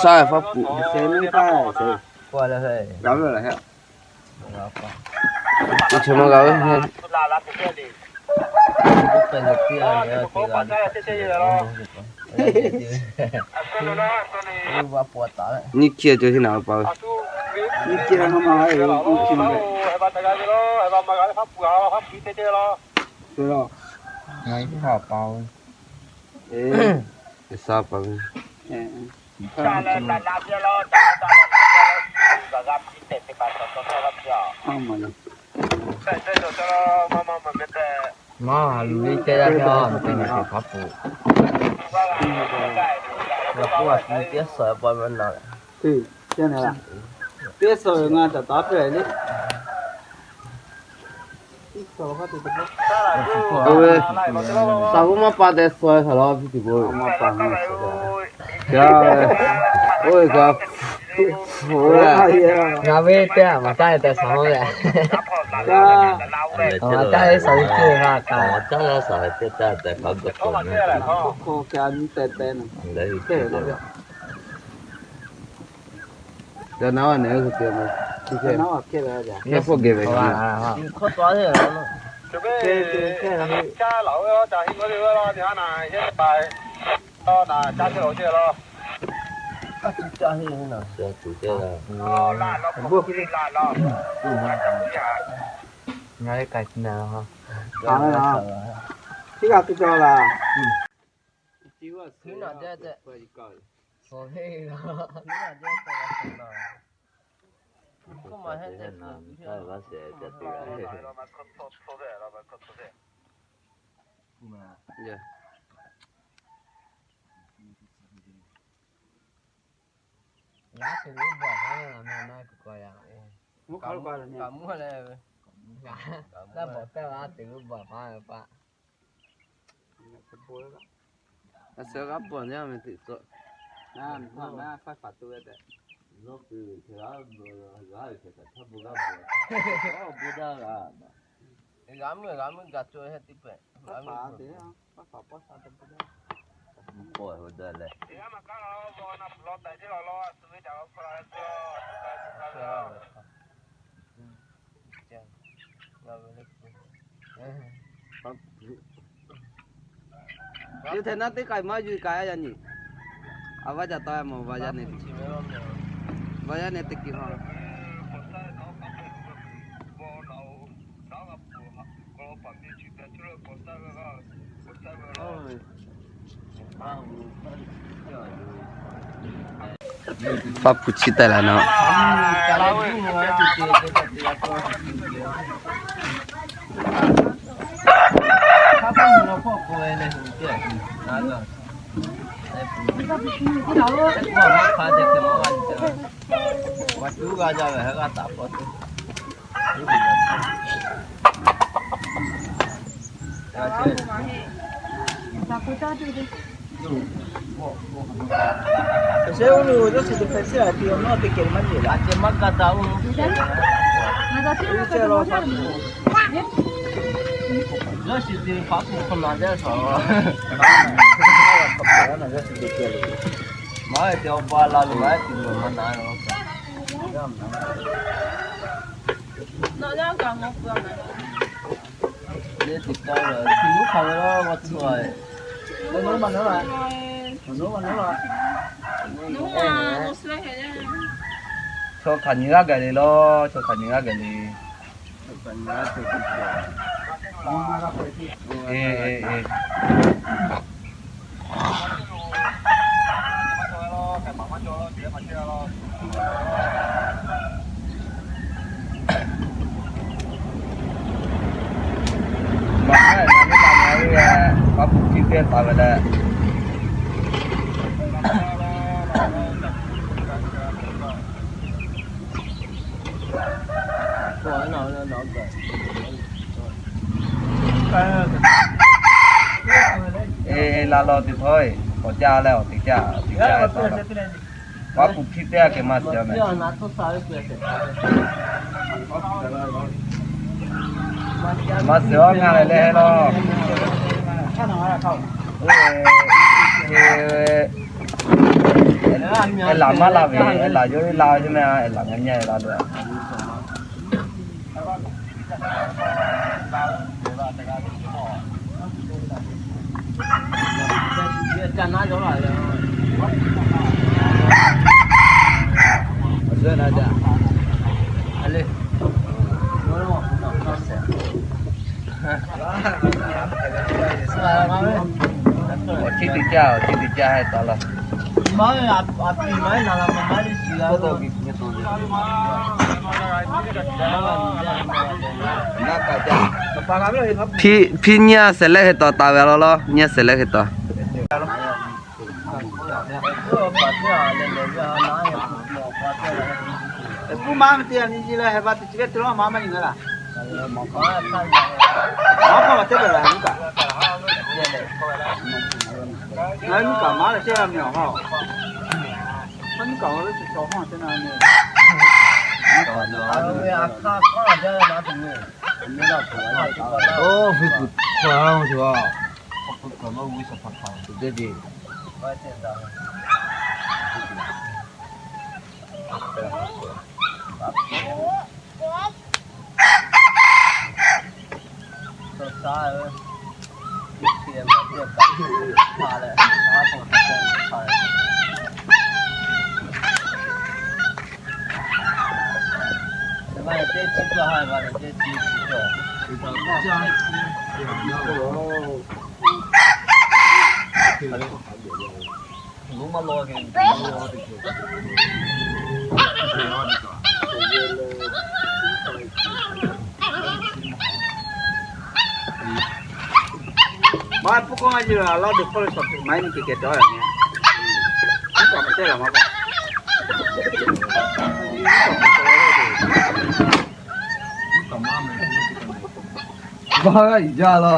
Sha faˉ pfuhꞈ. Chi ma g'a ve. Nyiˇ hkiˇ cawˬ hiˉ naˍ pa ve. Sha pa ve. Maˇ luˬ le ceh yaˇ ve, teˇ nyi teˇ hpaˍ pfuhꞈ. Ngaˬ k'oˆ a, teˇ suhˍ pa ve na. Teˇ suhˍ ngaˬ caˍ taˍ pehˍ le. Taˍ g'uˇ maˇ pa tehꞈ suhˍ htaꞈ la piˇ tuˬ bo. Oˇ ve kaꞈ, ngaˬ ve teˇ maˍ taˇ ve tehꞈ suhˍ ve. Maˍ taˇ ve suhˍ ve ceh ha kaꞈ, maˍ taˇ ve suhˍ ve ceh taˇ tehꞈ kaꞈ g'uˇ suhˍ ve. Yaꞈ naˉ a nehˬ, oˇ hk'e te ma, chi hk'e, hk'e hpawˇ geh ve. Ngaˬ ve k'ai ti na ha. Chi g'a te cawˬ laˬ. Suh g'a bawˬ nyi a meh teꞈ tcuh. G'a meuˇ g'a meuˇ gaˬ cawˬ heh teˇ pehˍ. Yawˇ htaiˍ naˉ teˇ k'ai maˇ yuˬ k'ai a yaꞈ nyi. A vaˇ jaꞈ taw mawˬ vaˇ yaˇ nehˬ, vaˇ yaˇ nehˬ teˇ kiˬ ha. Faˉ hpu chiˇ tehꞈ laˬ naˉ. Chaw hk'aˬ nyi g'aˇ gaˬ le laˬ, chaw hk'aˬ nyi g'aˇ gaˬ le. Maˍ htaˇ ngaˬ miˇ ma ngaˬ hui ve Faˉ hpu hkiˇ teˇ taˍ ve leh, e la law teˇ htawˇ, k'awꞈ caˇ leh awˬ teꞈ caˇ, awˬ teꞈ caˇ. Faˉ hpu hkiˇ teˇ g'aˇ kehˬ maˇ shiˍ a meh. Maˇ shiˍ a ngaˬ lehˬ leh law. Eˬ, laˬ maˇ la ve, laˬ yawˇ laˇ ve meh, laˬ ngaˬ nyi la le. Awˬ ciˉ teˇ caˇ, awˬ ciˉ teˇ caˇ heh taˍ laˇ. Hpiˇ nyiˇ a shehˍ leh hk'e taw taˍ ve a law law, nyiˇ a shehˍ leh hk'e taw. Maˇ heˆ puiˉ k'oˆ maˇ ji la, laˇ de hk'aw lo shawˍ tuˬ maˇ heˆ, nyi kehˬ kehˬ cawˬ a nyi. Iˉ kaꞈ maˇ cawˬ la maˇ k'o. Maˇ g'a yuˬ jaˇ laˇ.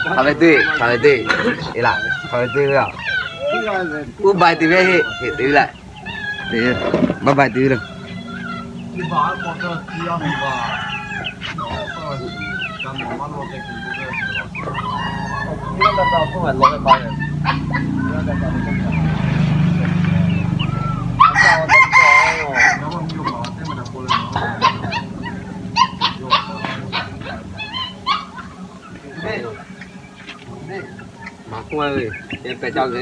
Hk'aˬ ve teˇ, hk'aˬ ve teˇ, e laˬ, hk'aˬ ve teˇ ve a. Uˉ bai te ve heˆ, heˆ te ve laˇ. Te, maˇ bai te ve laˇ. Maˍ k'oˆ ve, yehˬ pehꞈ ca ve.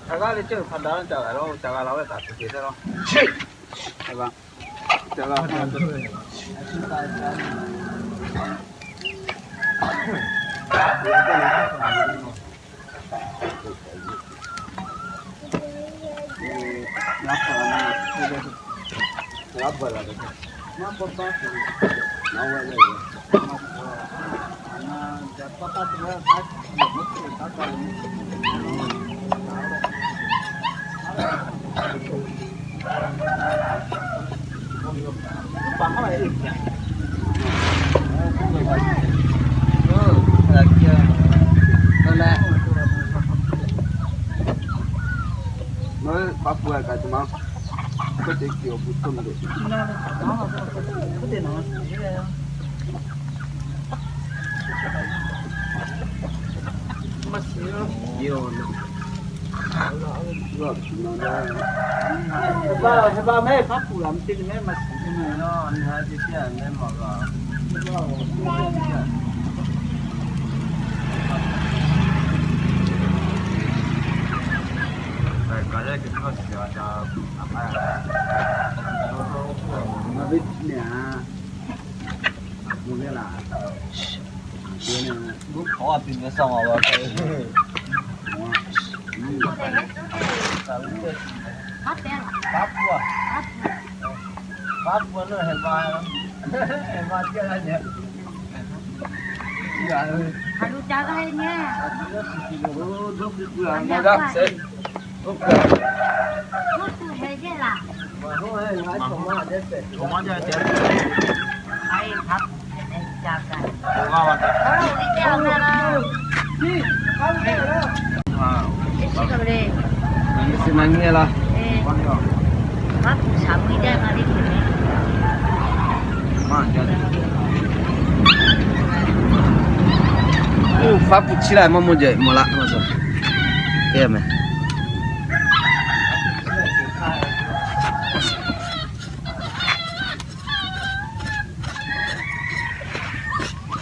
Hk'aˬ g'aˇ ve ceuˬ hk'a daꞈ ca g'a la, ca g'a la ve kaꞈ tuˬ te te laˇ. Faˉ pui chiˇ la maˇ mawˇ jehˬ mawˬ laꞈ ma suh. Te meh.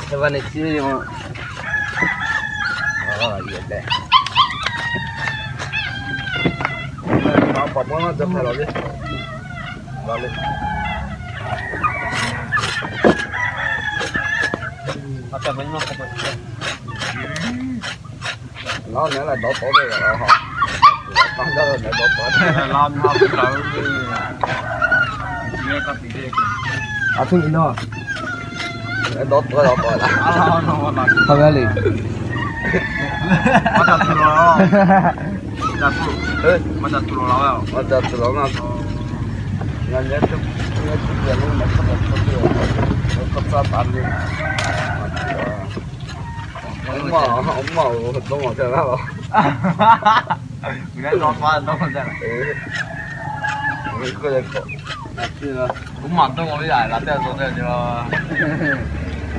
Te va ne chi ve yoˬ. Aˬ, yehˬ leh. Paˍ paˍ maˇ jaˇ hk'a laˬ le. Laˬ le. Laˬ nehˬ la dawˇ tawˆ ve yoˬ. Laˬ nehˬ dawˇ tawˆ. A htoˇ nyi nawˬ. Dawˇ tawˆ dawˇ tawˆ la. Hk'a ve le. Maˇ ca tuˬ lawˬ la. Maˇ ca tuˬ lawˬ la. Maˇ ca tuˬ lawˬ la. Ngaˬ nehˬ tuˬ, nehˬ tuˬ pehꞈ lo nehˬ hk'a dawˇ tawˆ ve yoˬ. Hk'a tcuh taˍ ve. Maˇ, maˇ, dawˇ maˬ te la. Ngaˬ dawˇ maˬ, dawˇ maˬ te la. Dawˇ maˬ dawˇ maˬ ve yaꞈ laˬ teˇ g'aˇ dawˇ teˇ g'aˇ.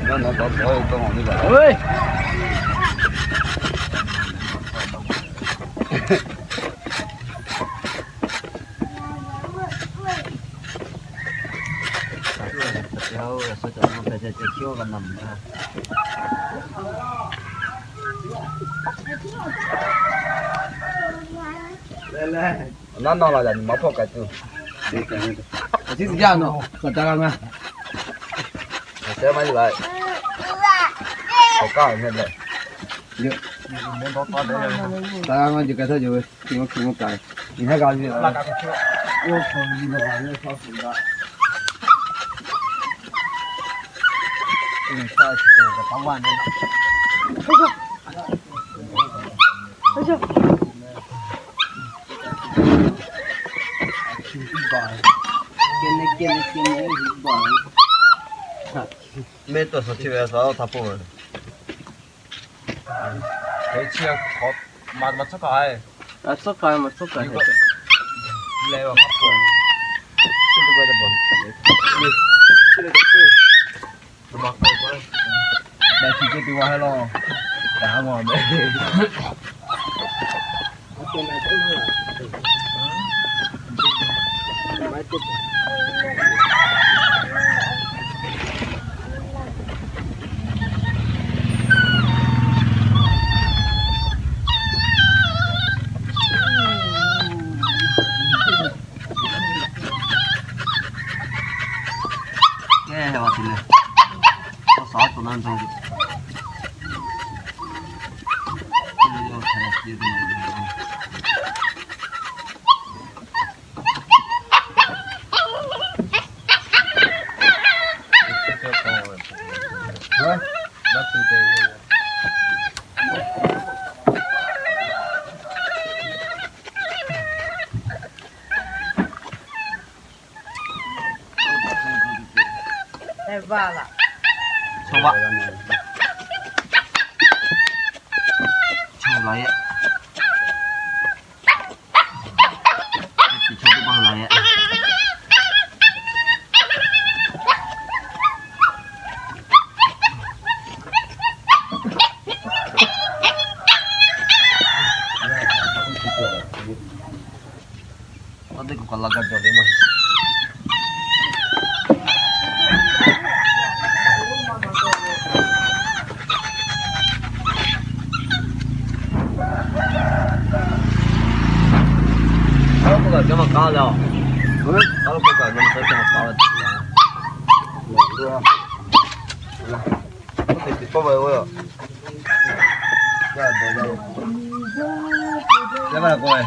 Dawˇ maˬ dawˇ maˬ ve yaꞈ. Naˉ nawˇ la yaꞈ nyi ma hpawˇ kaꞈ tuˬ. Chi suh jaˇ nawˬ, kaꞈ ca g'a ma. Sheh maˇ yuˬ la. Awˬ kaˇ awˬ meh leh. Taˍ g'a maˇ jehˬ kaꞈ htaˇ jehˬ ve, hki maˇ hki maˇ taˍ. Nyi haˉ g'a ve. Mehˆ tawˇ suh chi ve sa htaˇ pawˆ ve. Chi hk'awꞈ maˇ maˇ tcuhˉ kaꞈ, maˇ tcuhˉ kaꞈ, leh maˇ pawˆ. Leh chi ceh te g'a heh law. Kaꞈ maˇ meh. Kehˬ heh va tuˬ leh, tawˇ saˍ tuˬ na dawˇ ve. Heh va laˬ. Chaw va. Chaw la yehˬ. Chaw teˇ hpaˍ la yehˬ. Aˉ teˇ k'o kaꞈ la gaˇ jaw le maˇ. Aˉ k'o kaꞈ jaw maˇ k'aˉ le a. Aˉ k'o kaꞈ jaw maˇ k'aˉ le. Oˇ teꞈ tiꞈ tawˆ ve oˇ yaˇ. Yaˇ maˇ k'oˆ ve.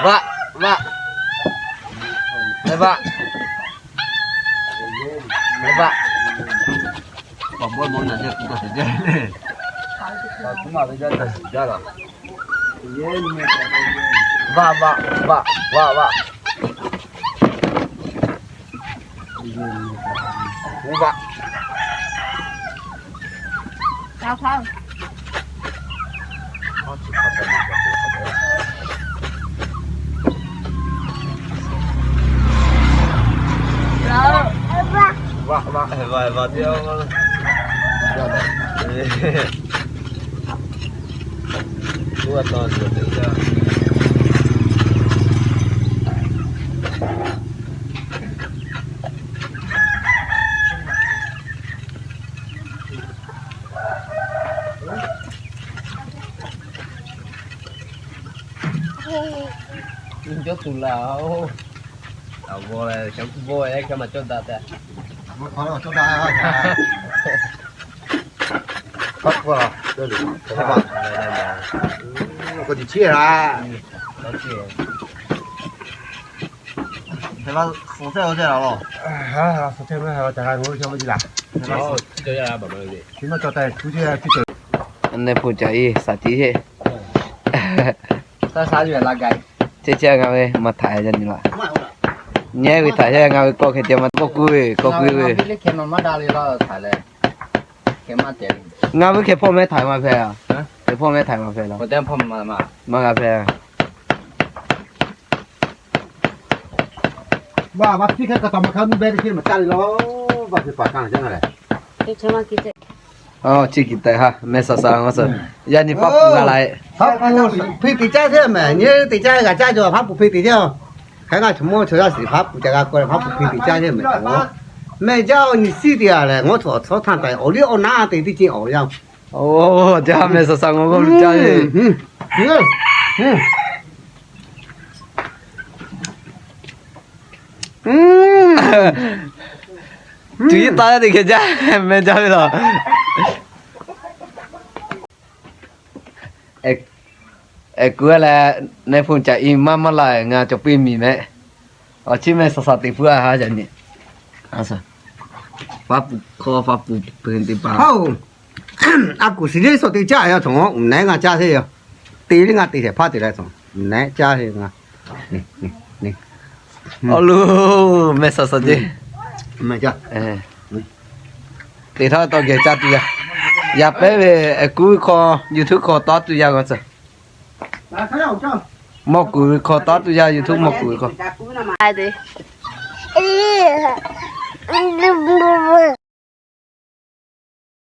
Vaˆ, vaˆ. Leh vaˆ. Leh vaˆ. Paˍ bawˆ mawˇ naˬ jaˇ kuˬ kaꞈ teꞈ jaˇ le. Kuˬ maˬ ve jaˇ taˍ shiˍ jaˇ laˬ. Vaˆ vaˆ vaˆ vaˆ vaˆ. Vaˆ. Vaˆ vaˆ vaˆ vaˆ. Cawˇ tuˬ laˬ-oˬ. Awˬ, vawˇ leh, vawˇ leh, hk'e maˇ cawˇ daꞈ tehꞈ. Cawˇ daꞈ. K'o, tiꞈ chiˇ laˬ. Neˇ hpu caꞈ-e shaˍ tiꞈ heˆ. Chehˇ chehˇ ngaˬ ve maˇ htaꞈ yaꞈ nyi laˬ. Nyi ve htaꞈ yaꞈ ngaˬ ve kawˆ hk'e te maˇ kawˆ kuˇ ve kawˆ kuˇ ve. Ngaˬ ve hk'e hpawˇ mehˉ htaꞈ maˇ hpehꞈ. Hk'e hpawˇ mehˉ htaꞈ maˇ hpehꞈ. Maˇ g'a hpehꞈ. Chi kiˬ tehꞈ ha meh saˍ saˍ g'a suh. Yaꞈ nyi paˉ puˍ g'a la-e. Paˉ puˍ hpeꞈ teꞈ caˇ chehˇ mehˍ. Nyi teꞈ caˇ g'a caˇ jaw paˉ puˍ hpeꞈ teꞈ chehˇ. Hk'e ngaˬ chaw mawˇ chaw yaˇ shiˍ paˉ puˍ ca g'a k'oˆ leh paˉ puˍ hpeꞈ teꞈ caˇ chehˇ mehˍ. Mehˬ jaˇ-oˬ, nyi siˉ teˇ g'aˇ lehˬ, ngawˬ htaꞈ awˬ chawˇ htaˇ taˍ awˬ liˇ awˬ naˉ te teˇ ceuˬ awˬ yanˇ. Oˇ, jaˇ meh saˍ saˍ ngaˬ g'awˇ ve caˇ ve. Tuˬ yiˇ taˇ teˇ hkeh jaˇ, meh jaˇ ve laˬ. Ehˉ kuˬ leh, neˇ hpu caꞈ-e maˇ maˇ la ngaˬ cawˬ piˇ miˬ mehˆ. Awˬ chiˉ meh saˍ saˍ teꞈ pfuhˇ a ha yaꞈ nyi. Paˉ puˍ hkawˇ paˉ puˍ peuˬ teˇ hpaˍ. A kuˬ shiˍ liˇ suh teꞈ caˇ yaˇ htaꞈ uˬ nehˉ ngaˬ caˇ chehˇ yoˬ. Te liˇ ngaˬ te hehꞈ hpaˇ te leh htaꞈ uˬ nehˉ caˇ chehˇ ngaˬ. Awˬ lo, meh saˍ saˍ ceˇ. Teꞈ htaˇ tawˇ geh caˇ tuˬ yaˇ. Yaꞈ pehˉ ve ehˉ kuˬ ve hkawˇ YouTube hkawˇ taˉ tuˬ yaˇ g'a tcuh. Mawˇ kuˬ ve hkawˇ taˉ tuˬ yaˇ YouTube mawˇ kuˬ ve hkawˇ.